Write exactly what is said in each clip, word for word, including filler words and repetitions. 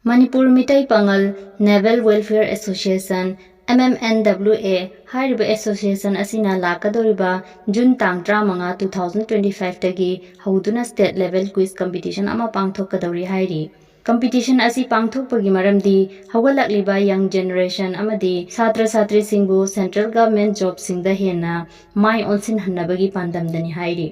Manipur Meitei Pangal Naval Welfare Association, M M N W A, ꯍꯥꯏꯔꯤꯕ association ꯑꯁꯤꯅ ꯂꯥꯛꯀꯗꯧꯔꯤꯕ June ꯇꯥꯡ ꯇꯔꯥꯃꯉꯥ, two thousand twenty five ꯗꯒꯤ ꯍꯧꯗꯨꯅ state level quiz competition ꯑꯃ ꯄꯥꯡꯊꯣꯛꯀꯗꯧꯔꯤ ꯍꯥꯏꯔꯤ꯫ Competition ꯑꯁꯤ ꯄꯥꯡꯊꯣꯛꯄꯒꯤ ꯃꯔꯝꯗꯤ ꯍꯧꯒꯠꯂꯛꯂꯤꯕ young generation ꯑꯃꯗꯤ ꯁꯥꯇ꯭ꯔ ꯁꯥꯇ꯭ꯔꯤꯁꯤꯡꯕꯨ central government jobꯁꯤꯡꯗ ꯍꯦꯟꯅ ꯃꯥꯏ ꯑꯣꯟꯁꯤꯟꯍꯟꯅꯕꯒꯤ ꯄꯥꯟꯗꯝꯗꯅꯤ ꯍꯥꯏꯔꯤ꯫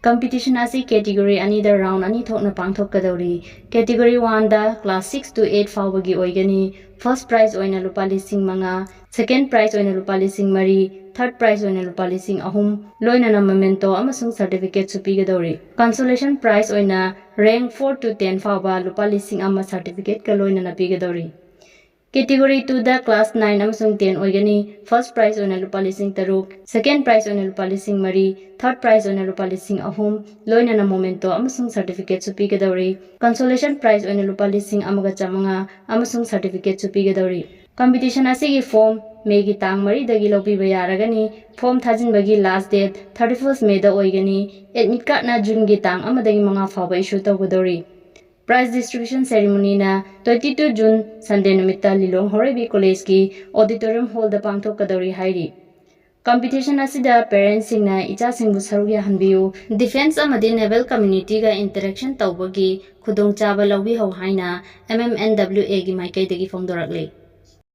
Competition ꯑꯁꯤ category ꯑꯅꯤꯗ round ꯑꯅꯤ ꯊꯣꯛꯅ ꯄꯥꯡꯊꯣꯛꯀꯗꯧꯔꯤ꯫ Category oneꯗ class six to eight ꯐꯥꯎꯕꯒꯤ ꯑꯣꯏꯒꯅꯤ꯫ First prize ꯑꯣꯏꯅ ꯂꯨꯄꯥ ꯂꯤꯁꯤꯡ ꯃꯉꯥ, second prize ꯑꯣꯏꯅ ꯂꯨꯄꯥ ꯂꯤꯁꯤꯡ ꯃꯔꯤ, third prize ꯑꯣꯏꯅ ꯂꯨꯄꯥ ꯂꯤꯁꯤꯡ ꯑꯍꯨꯝ, ꯂꯣꯏꯅꯅ memento ꯑꯃꯁꯨꯡ certificateꯁꯨ ꯄꯤꯒꯗꯧꯔꯤ꯫ Consolation prize ꯑꯣꯏꯅ rank four to ten ꯐꯥꯎꯕ ꯂꯨꯄꯥ ꯂꯤꯁꯤꯡ ꯑꯃ certificateꯀ ꯂꯣꯏꯅꯅ ꯄꯤꯒꯗꯧꯔꯤ꯫ Category twoꯗ class nine ꯑꯃꯁꯨꯡ ten ꯑꯣꯏꯒꯅꯤ꯫ First prize ꯑꯣꯏꯅ ꯂꯨꯄꯥ ꯂꯤꯁꯤꯡ ꯇꯔꯨꯛ, second prize ꯑꯣꯏꯅ ꯂꯨꯄꯥ ꯂꯤꯁꯤꯡ ꯃꯔꯤ, third prize ꯑꯣꯏꯅ ꯂꯨꯄꯥ ꯂꯤꯁꯤꯡ ꯑꯍꯨꯝ, ꯂꯣꯏꯅꯅ memento ꯑꯃꯁꯨꯡ certificateꯁꯨ ꯄꯤꯒꯗꯧꯔꯤ꯫ Consolation prize ꯑꯣꯏꯅ ꯂꯨꯄꯥ ꯂꯤꯁꯤꯡ ꯑꯃꯒ ꯆꯥꯃꯉꯥ ꯑꯃꯁꯨꯡ certificateꯁꯨ ꯄꯤꯒꯗꯧꯔꯤ꯫ Competition ꯑꯁꯤꯒꯤ form Mayꯒꯤ ꯇꯥꯡ ꯃꯔꯤꯗꯒꯤ ꯂꯧꯕꯤꯕ ꯌꯥꯔꯒꯅꯤ꯫ Form ꯊꯥꯖꯤꯟꯕꯒꯤ last date thirty first Mayꯗ ꯑꯣꯏꯒꯅꯤ꯫ Admit cardꯅ Juneꯒꯤ ꯇꯥꯡ ꯑꯃꯗꯒꯤ ꯃꯉꯥ ꯐꯥꯎꯕ issue ꯇꯧꯒꯗꯧꯔꯤ꯫ Prize distribution ceremonyꯅ twenty two June Sunday ꯅꯨꯃꯤꯠꯇ ꯂꯤꯂꯣꯡ ꯍꯧꯔꯩꯕꯤ collegeꯀꯤ auditorium hallꯗ ꯄꯥꯡꯊꯣꯛꯀꯗꯧꯔꯤ ꯍꯥꯏꯔꯤ꯫ Competition ꯑꯁꯤꯗ parentsꯁꯤꯡꯅ ꯏꯆꯥꯁꯤꯡꯕꯨ ꯁꯔꯨꯛ ꯌꯥꯍꯟꯕꯤꯌꯨ꯫ Defence ꯑꯃꯗꯤ naval communityꯒ interaction ꯇꯧꯕꯒꯤ ꯈꯨꯗꯣꯡꯆꯥꯕ ꯂꯧꯕꯤꯍꯧ ꯍꯥꯏꯅ M M N W Aꯒꯤ ꯃꯥꯏꯀꯩꯗꯒꯤ ꯐꯣꯡꯗꯣꯔꯛꯂꯤ꯫